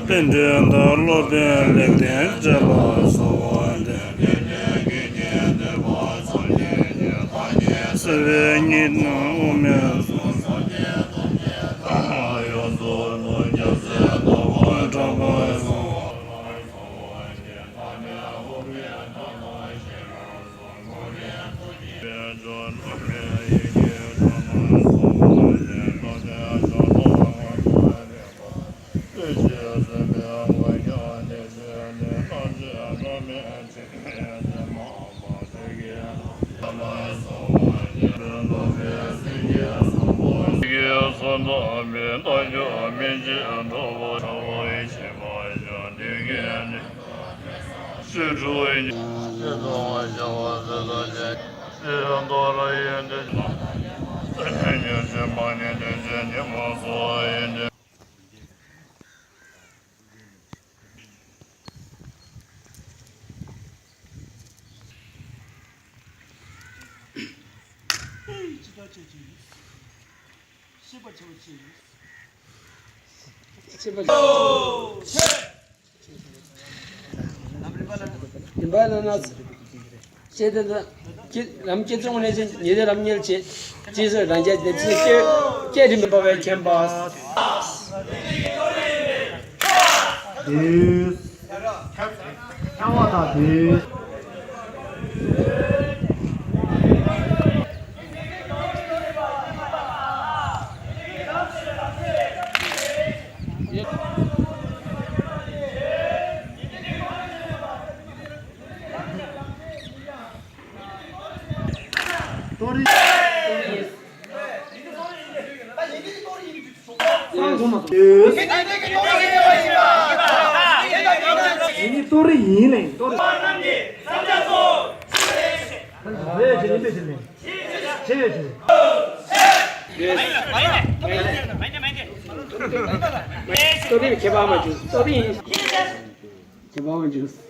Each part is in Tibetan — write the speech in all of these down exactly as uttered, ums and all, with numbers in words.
རྟེན་འབྲེལ་དང་སློབ་དཔོན་ལེགས་ལྡན་འབྲེལ་པ་སོགས་ཏེ། སྲིད་པའི་གཉེན་དབུ་མའི་གྲགས་པ་སོགས། རིམ་པ་ལ་ན། ཤེས་ལྡན་དང་། ཁྱེད་རམ་སྐྱེ་ཚོང་ནས་ཉེ་དེ་རམ་ཉེར་བྱེད། ཅེས་སོགས་རང་རྒྱལ་སྡེ་ཚན་སྐྱེ་སྐྱེ་རིམ་པ་བས་མཁྱེན་པ། དེས། ཁྱབ་ཁྱབ་པ་དང་དེས། ཏོ་རི། ཡིན་ནི་ཏོ་རི་ཡིན་ལེ་ཏོ་རི། རེད་ཅེ་ཡིན་པས་ཅེ་ལེ། ཅེ་ཡོད་ཅེ། ཏོ་རི་ཁྱད་པར་མ་བྱུང་ཏོ་རི་ཡིན། ཁྱད་པར་མ་བྱུང་།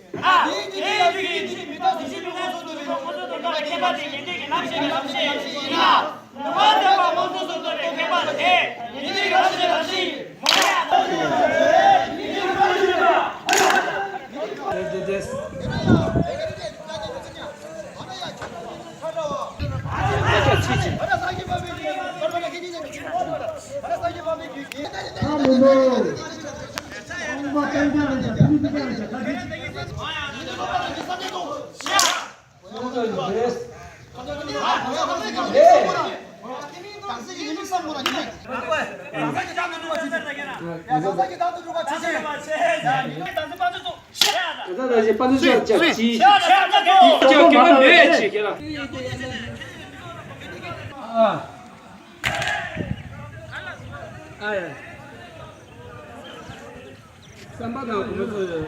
བསམ་པ་དང་གོམས་སྲོལ་ཡོད།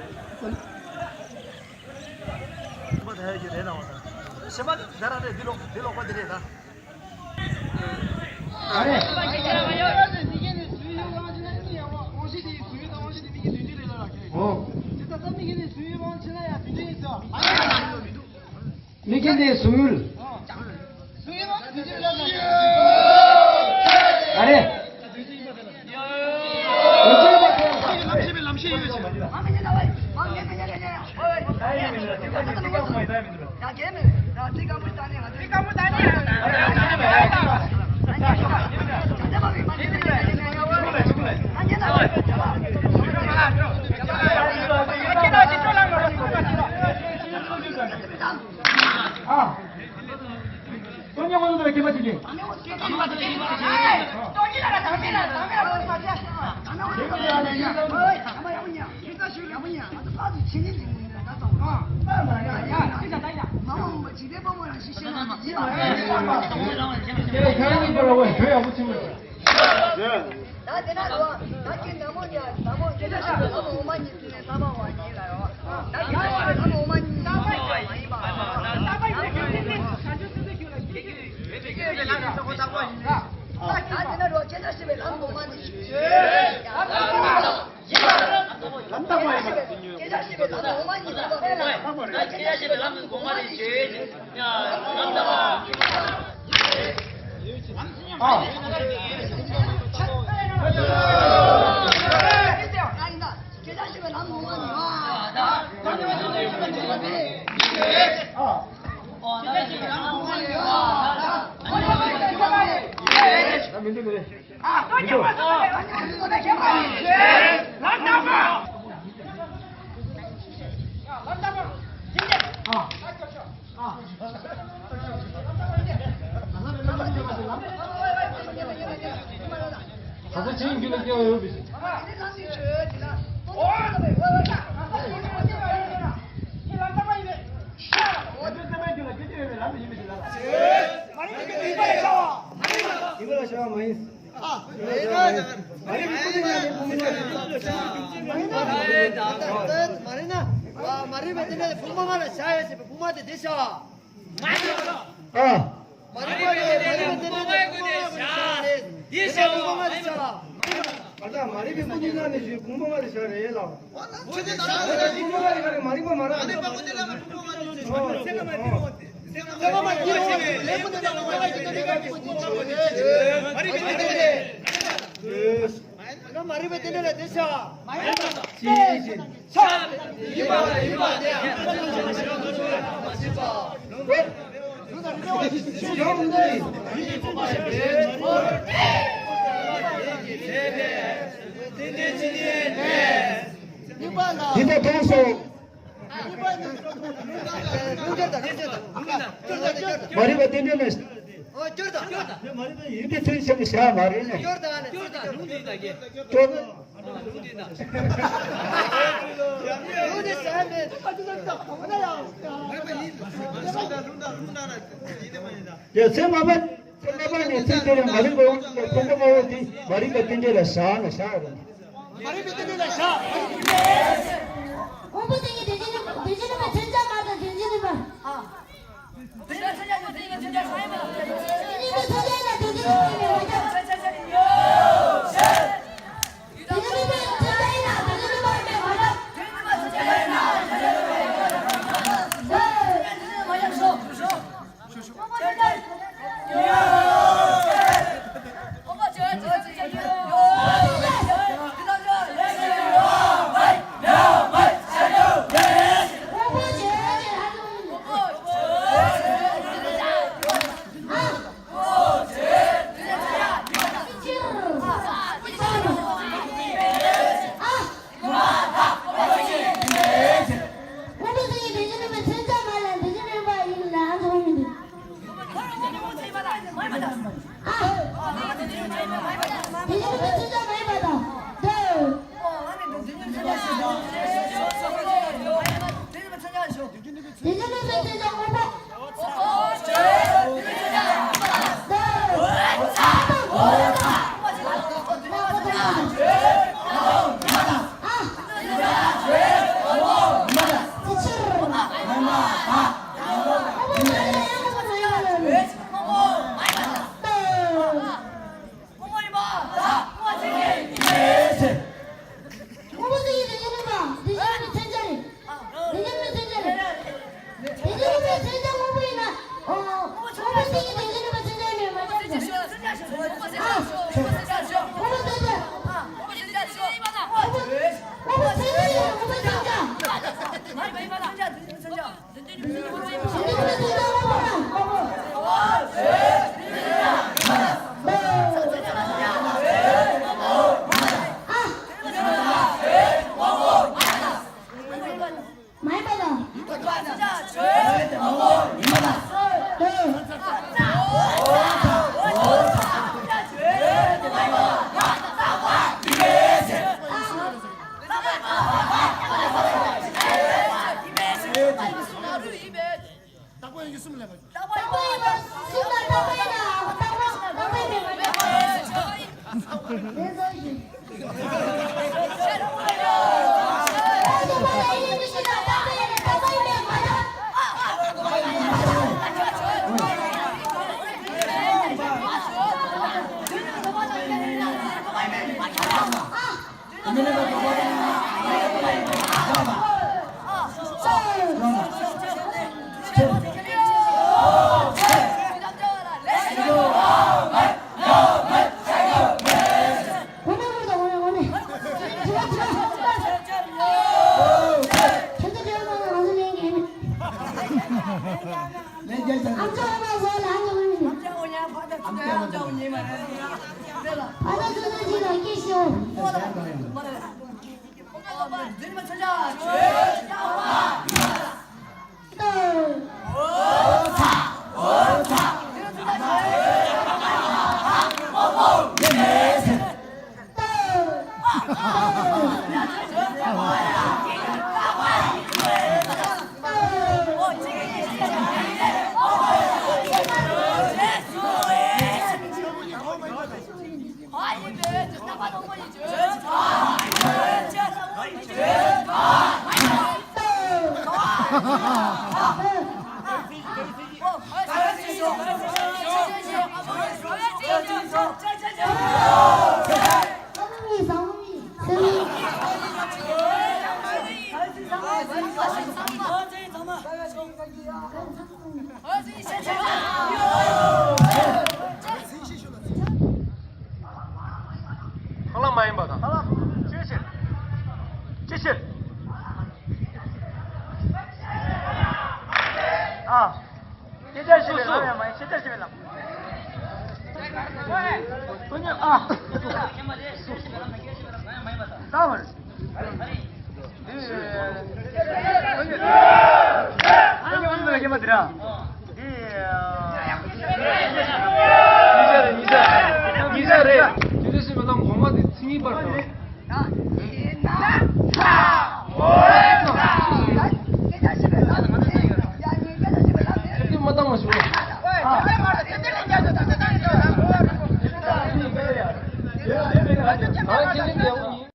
བསམ་པ་དེ་ཡོད་ཀྱི་རེད་ན་བ་དང་། གཞན་པ་དེ་རང་རེད། འདི་ལོག་འདི་ལོག་པ་དེ་རེད་ད། ཨ་རེད། ཨོ། མིག་གི་ནས་ཟུར། ཨ་རེ། ཨ། སྟོང་ཉིད་དངོས་སུ་དོར་བའི་མཁས་པ་ཅིག་གིས། ད་དེ་ན་ལོ། ད་ཁྱེད་ན་མོ་ཉ་ན་མོ་སྐད་ཆ་ཤོད་པའི་ལམ་འོ་མ་གཉིས་ཟེར་ནས་ལྷ་མ་བ་གཉིས་ལ་ཡོད། ད་ཁྱེད་ན་ལམ་འོ་མ་གཉིས་ཟེར་ནས་མ་ཡིན་པ། ད་དེ་ན་ལོ་སྐད་ཆ་ཤོད་པའི་ལམ་འོ་མ་གཉིས་ཤོད། ལམ་རྟག་པ་ཡིན་པ། སྐད་ཆ་ཤོད་པའི་ལམ་འོ་མ་གཉིས་ཟེར་ནས་ལྷ་མ་བ་གཉིས་ལ་ཡོད། ད་ཁྱེད་ན་ལམ་འོ་མ་གཉིས་ཟེར་ནས་ལྷ་མ་བ་གཉིས་ལ་ཡོད། མ་རེད་ན། མ་རེད་པས་དེ་འདྲ་བུ་མོ་ང་ལ་བྱ་ཡོད་ཟེར་བའི་བུ་མོ་དེ་འདི་བྱ་བ། ཨ། མ་རེད་པས་དེ་འདྲ་བུ་མོ་ང་ལ་བྱ་རེད། འདི་བྱ་བ། མ་རེད་པས་དེ་འདྲ་བུ་མོ་ང་ལ་བྱ་རེད་ལ། བུ་མོ་ང་ལ་མ་རེད་པ་མ་རེད། ང་མ་རིག་པའི་རྟེན་འབྲེལ་ལ་དེ་བྱ། མ་ཡིན་པ་དང་། ཅི་ཡིན་ཞེས། ཆ། ཡིན་པ་དང་ཡིན་པ་དེ་ཡང་། ཡང་འདི། ཡིན་པ་དང་། འདི་ལྟར་མཐོང་སོང་། མ་རིག་པ་རྟེན་འབྲེལ་ལ། ཨོ་སྐྱོར་དང་། མ་རིག་པ་ཡིན་པའི་ཚུལ་བྱས་ནས་བཞག་མ་རེད་ནས། སྐྱོར་དང་ནས། སྐྱོར་དང་ནས། སྐྱོར་ན། ལུང་འདི་བཞག་མེད། ཡ་ཚེ་མ་པ། ཚེ་མ་པ་ནས་ཚེ་འདིར་མ་རིག་པ་འོང་དུས་ཁོང་པོ་དམར་པོ་འདི་མ་རིག་པ་རྟེན་འབྲེལ་ལ་བཞག་ན་བཞག་རེད། མ་རིག་པའི་རྟེན་འབྲེལ་ལ་བཞག་ཁོང་པོ་དེ་ཉིད་དེ་བཞིན་གཤེགས་པ་དེ་བཞིན་གཤེགས་པ་དེ་བཞིན་གཤེགས་པ། མ་ཡིན་པ་དང་། ཡིན་པ་དང་། ཧ་ལམ་མ་ཡིན་པ་དང་། ཅི་ཕྱིར། ཅི་ཕྱིར། ཨ། ཤེས་བྱ་ཞིག་ལས་ལམ་ཡང་མ་ཡིན། ཤེས་བྱ་ཞིག་ལས་ལམ། ཨ། ད་བར། ཉིས་ཆ་རེད། དེ་འདྲ་ཞིག་མ་གཏོགས་ངོ་མ་དེ་མཚན་ཉིད་པར་དང་། མ་བཏང་མ་ཞུ། ང་ཁྱེད་ཀྱི་ཡག་པོ་ཡིན།